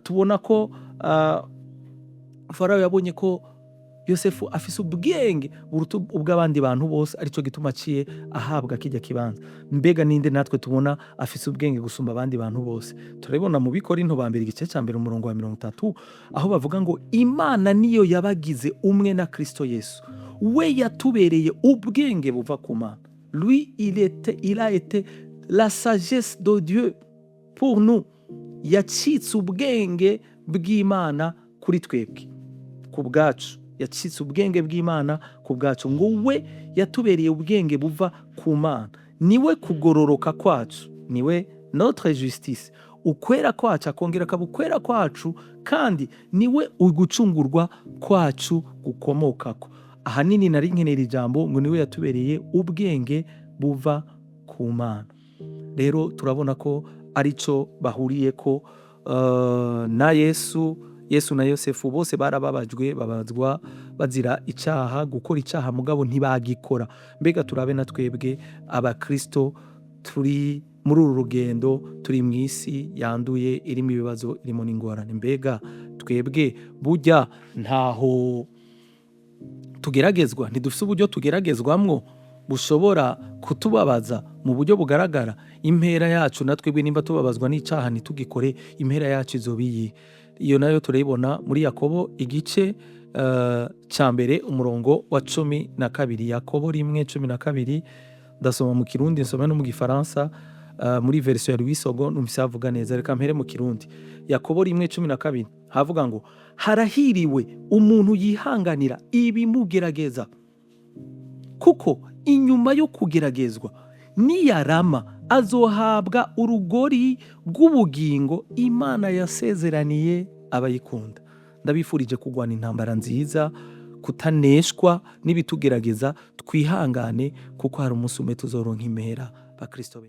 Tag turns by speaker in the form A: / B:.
A: Tubona ko Farawo yabonye ko Yosefu afise ubwenge buruta ubw'abandi bantu bose, arico gituma aciye ahabwa kirya kibanza. Mbega ninde natwe tubona afise ubwenge gusumba abandi bantu bose? Turabibona mu Bikorinto ba mbere, igice ca mbere, umurongo wa 30, aho bavuga ngo Imana niyo yabagize umwe na Kristo Yesu, we yatubereye ubwenge buva ku Mana. Lui, il a été la sagesse de Dieu pour nous. Yacitse ubwenge bw'Imana kuri twebwe, ku bwacu. Yacitse ubwenge bw'Imana ku bwacu, ngo we yatubereye ubwenge buva ku Mana, niwe kugororoka kwacu, niwe notre justice, ukwera kwacu, akongera akaba ukwera kwacu, kandi niwe ugucungurwa kwacu gukomokako. Ahanini nari nkenera ijambo ngo niwe yatubereye ubwenge buva ku Mana. Rero turabona ko arico bahuriyeko na Yesu. Yesu na Yosefu bose barababajwe, babazwa bazira icaha, gukora icaha, mugabo ntibagikora. Mbega turabe na twebwe abakristo turi muri uru rugendo, turi mu isi yanduye, irimo ibibazo, irimo n'ingorane, mbega twebwe burya ntaho tugeragezwa? Ntidufise uburyo tugeragezwamwo bushobora kutubabaza mu buryo bugaragara? Impera yacu na twebwe, nimba tubabazwa n'icaha ntitugikore, impera yacu izoba iyihe? Iyo nayo turayibona muri Yakobo, igice ca mbere, umurongo wa 12. Yakobo 1:12. Ndasoma mu Kirundi, nsome no mu Gifaransa, muri version ya Louis Segond numvise havuga neza. Reka mpere mu Kirundi. Yakobo 1:12 havuga ngo: "Harahiriwe umuntu yihanganira ibimugerageza, kuko inyuma yo kugeragezwa niyarama azohabwa urugori rw'ubugingo Imana yasezeraniye abayikunda." Ndabifurije kurwana intambara nziza, kutaneshwa n'ibitugerageza. Twihangane, kuko hari umunsi umwe tuzoronka impera, bakristo be.